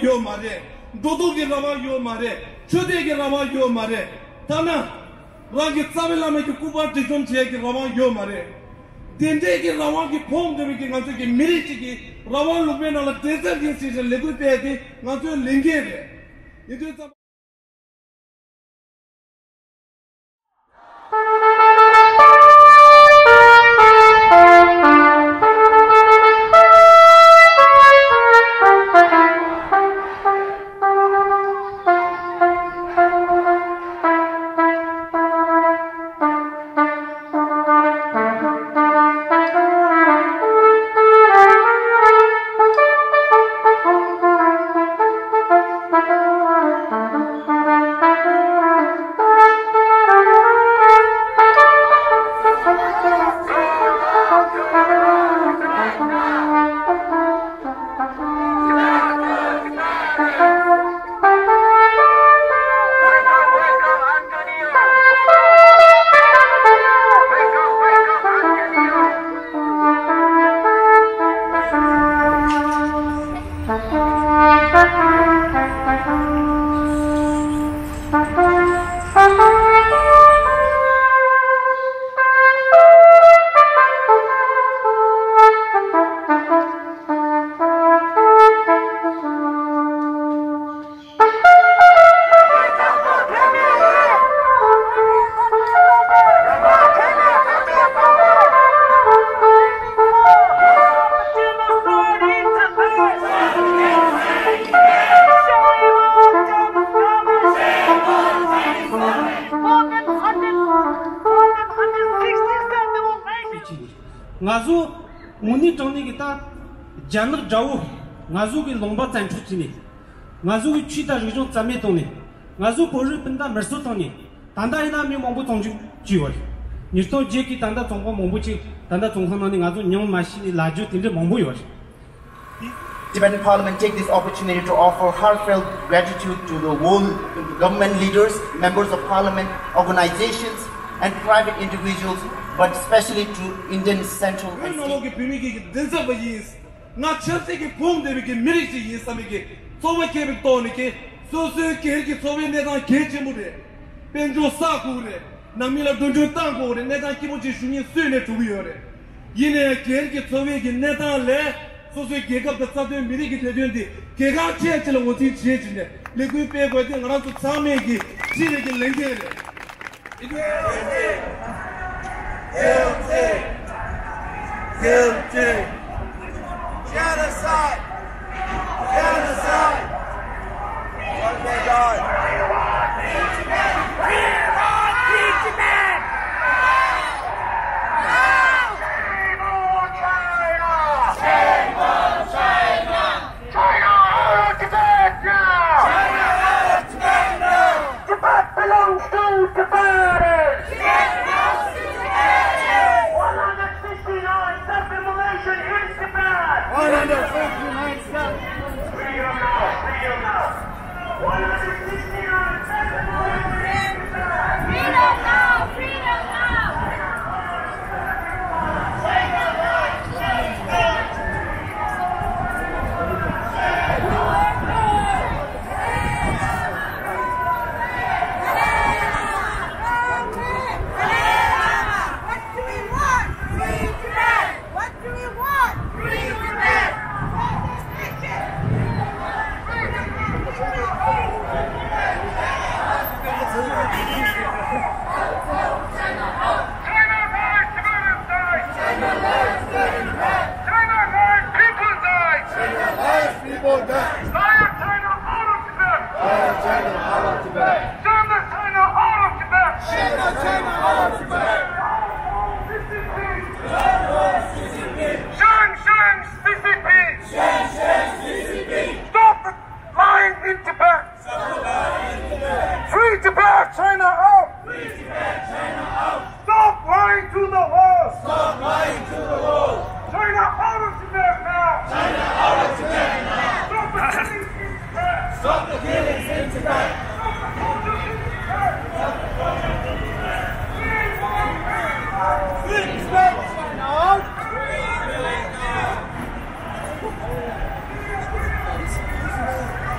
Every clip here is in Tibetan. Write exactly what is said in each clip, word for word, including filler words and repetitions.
ཡོད་མ་རེད། འགྲོ་འདུག་གི་རང་དབང་ཡོད་མ་རེད། ཆོས་དད་ཀྱི་རང་དབང་ཡོད་མ་རེད། ཐ་ན་རང་གི་རྩ་བའི་བླ་མ་གི་སྐུ་པར་སྒྲིག་སྦྱོང་བྱེད་ཀྱི་རང་དབང་ཡོད་མ་རེད། དེ་འདྲའི་གི་རང་དབང་གི་ཕུང་འདྲ་བའི་གི་ང་ཚོ་གི་མི་རིགས་གཅིག་གི་རང་དབང་ལུང་པའི་ནང་ལ་འགྲན་ཟླ་ཡིན་ཟེར་ཞིང་ལས་འགུལ་སྤེལ་ཏེ་ང་ཚོའི་ལས་འགན་རེད། ཡིན་དུས་ཙམ། ང་ཚོ་དངོས་གནས་དྲང་གནས་ཀྱི་ད་རྒྱ་ནག་དགྲ་བོ་ང་ཚོ་གི་ལུང་པ་བཙན་འཕྲོག་བྱས་ནས། ང་ཚོ་གི་ཆོས་དང་རིག་གཞུང་རྩ་མེད་བཏང་ནས། ང་ཚོ་བོད་རིགས་སྤུན་ཟླ་མེར་སྲེག་བཏང་ནས། ད་ལྟ་ཡིན་ན་མི་མང་པོ་བཙོན་འཇུག་བྱས་ཡོད་རེད། ཉིས་སྟོང་བརྒྱད་ཀྱི་ད་ལྟ་བཙོན་ཁང་མང་པོ་ཅིག་ད་ལྟ་བཙོན་ཁང་ནང་ནས་ང་ཚོ་མྱོང་མ་ཤེས་ནས་ལབ་རྒྱུ་དེ་འདྲ་མང་པོ་ཡོད་རེད། Tibetan Parliament take this opportunity to offer heartfelt gratitude to the world government leaders, members of parliament, organizations, and private individuals, but especially to Indian central and state. ནང་ལོགས་ཀྱི་བོད་མི་གི་མགྲིན་ཚབ་པ་ཡིན། ང་ཆབ་སྲིད་ཀྱི་ཁུངས་ལྡན་པའི་གི་མི་རིགས་ཤིག་ཡིན་བསམ་པའི་གི་ཚོར་བ་སྐྱེས་པའི་ཐོག་ནས་ཀྱི་སོ་སོའི་སྒེར་གྱི་འཚོ་བའི་གནས་སྟངས་གལ་ཆེན་པོ་རེད། དཔལ་འབྱོར་བསགས་དགོས་རེད། ནང་མི་ལ་འགྲོ་གྲོན་བཏང་དགོས་རེད། གནས་སྟངས་སྐྱིད་པོ་ཅིག་ཞུ་མཁན་སུས་ནས་གྲུབ་ཀྱི་ཡོད་རེད། ཡིན་ནའི་སྒེར་གྱི་འཚོ་བའི་གི་གནས་སྟངས་ལས་སོ་སོའི་རྒྱལ་ཁབ་དང་རྩ་དོན་མི་རིགས་ཀྱི་བདེ་དོན་འདི་གལ་འགངས་ཆེ་ཆེ་ལ་ངོས་འཛིན་བྱེད་ཅིག་ནས་ལས་འགུལ་སྤེལ་དགོས་དེ་ང་རང་ཚོ་ཚང་མས་ཀྱི་ཁྲིད་རེ་གི་ལས་འགན་རེད། Guilty! Guilty! Guilty! Genocide! Genocide! What they got? We want free Tibet! We want free Tibet! Shame on China! Shame on China! China out of Tibet now! China out of Tibet now! Tibet belongs to Tibetans! Tibet belongs to Tibetans! One hundred sixty-nine self-immolation in Tibet! One hundred sixty-nine self- Freedom now! Freedom now! One hundred sixty-nine self-immolation in Tibet! Freedom now! Freedom now! What do we want? Free Tibet! What do we want? Free Tibet! China dies, Tibetans die! China dies, Tibetans die! China dies, people die! China dies, people die! Fire China out of Tibet! Fire China out of Tibet! Send the China out of Tibet! Send the China out of Tibet! Shang Shang C C P! Shang Shang C C P! Stop the lying in Tibet! Free Tibet, China out! Free Tibet, China out! Stop lying to the world! Stop lying to the world! China out of Tibet now! China out of Tibet now! Stop the killing in Tibet! Stop the killing in Tibet! Stop the torture in Tibet! Stop the torture in Tibet! Free Tibet, China out! Free Tibet, China out!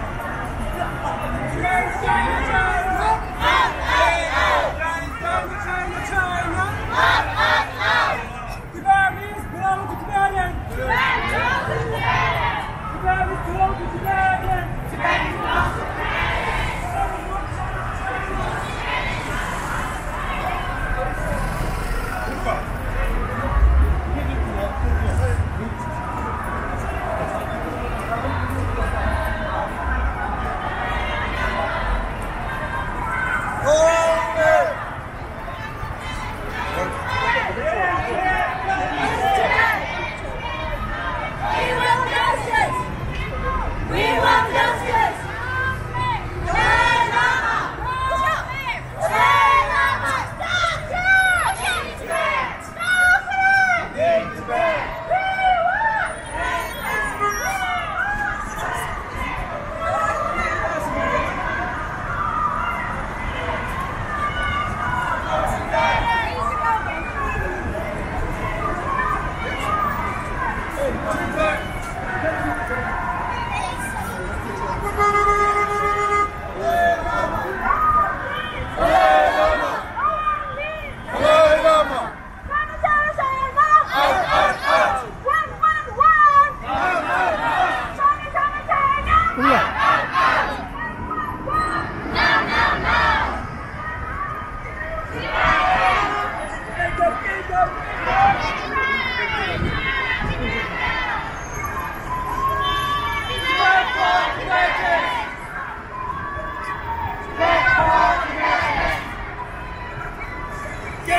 Quem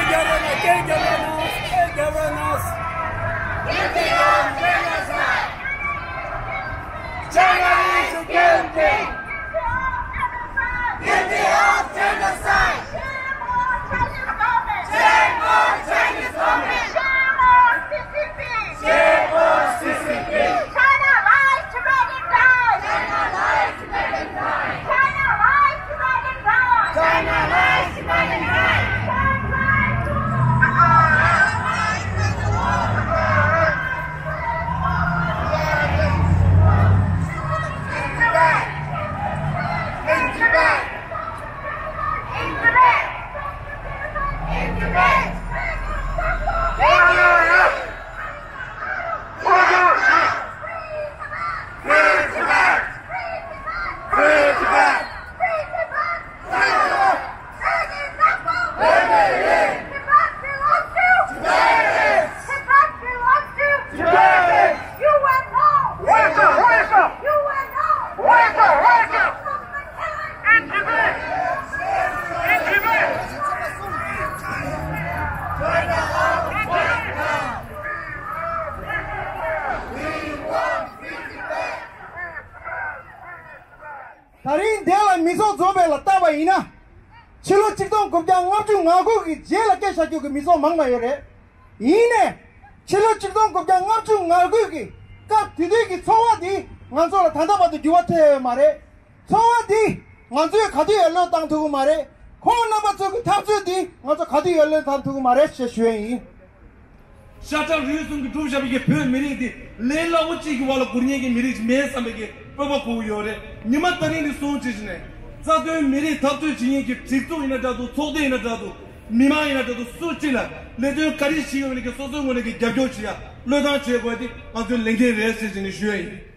governance, quem governance, quem governance. China is guilty. Guilty of genocide. Shame on Chinese government. Shame on Chinese government. Shame on C C P. Shame on C C P. China lies to make it die. China lies to make it die. China lies to make it die. China lies to make it die. Don't try to ད་རིང་འདི་ལ་མི་ཚོགས་འཛོམས་པའི་ལ་བལྟས་པ་ཡིན་ན། ཕྱི་ལོ་ཆིག་སྟོང་དགུ་བརྒྱ་ལྔ་བཅུ་ང་དགུ་གི་རྗེས་ལ་སྐད་ཆ་རྒྱུག་གི་མི་ཚོགས་མང་བ་ཡོད་རེད། ཡིན་ནའི། ཕྱི་ལོ་ཆིག་སྟོང་དགུ་བརྒྱ་ལྔ་བཅུ་ང་དགུ་གི་སྐབས་དེ་དུས་ཀྱི་ཚོར་བ་འདི་ང་ཚོ་ལ་ད་ལྟ་བར་དུ་འགྱུར་བ་ཐེབས་ཡོད་མ་རེད། ཚོར་བ་འདི་ང་ཚོས་ག་དུས་ཡང་བློས་བཏང་ཐུབ་ཀྱི་མ་རེད། ཁོང་རྣམ་པ་ཚོ་གི་འཐབ་རྩོད་འདི་ང་ཚོ་ག་དུས་ཡང་བློས་བཏང་ཐུབ་ཀྱི་མ་རེད་ཞེས་ཞུ་ཡས་ཡིན། ཤ་ཁྲག་རུས་གསུམ་གྱིས་གྲུབ་བཞག་པའི་གི་བོད་མི་རིགས་འདི་ལས་སླ་པོ་གཅིག་གི་བར་ལ་བསྐུར་མཁན་གྱི་མི་རིགས་ཤིག་མེད་བསམ་པའི་གི་སྤོབས་པ་འཁོར་གྱི་ཡོད་རེད། ཉི་མ་ད་རིང་འདི་སོང་བྱས་ནས་རྩ་དོན་མི་རིགས་འཐབ་རྩོད་བྱེད་མཁན་གྱི་སྒྲིག་འཛུགས་ཡིན་ན་འདྲ་འདུག་ཚོགས་སྡེ་ཡིན་ན་འདྲ་འདུག་མི་མང་ཡིན་ན་འདྲ་འདུག་སུ་གཅིག་ལ་ལས་དོན་ག་རེ་བྱེད་ཡོད་མེད་ཀྱི་སོ་སོའི་ངོས་ནས་ཀྱི་རྒྱབ་སྐྱོར་བྱེད་ཡ་བློས་བཏང་བྱེད་དགོས་དེ་ང་ཚོའི་ལས་འགན་རེད་ཟེར་བྱས་ནས་ཞུ་ཡ་ཡིན།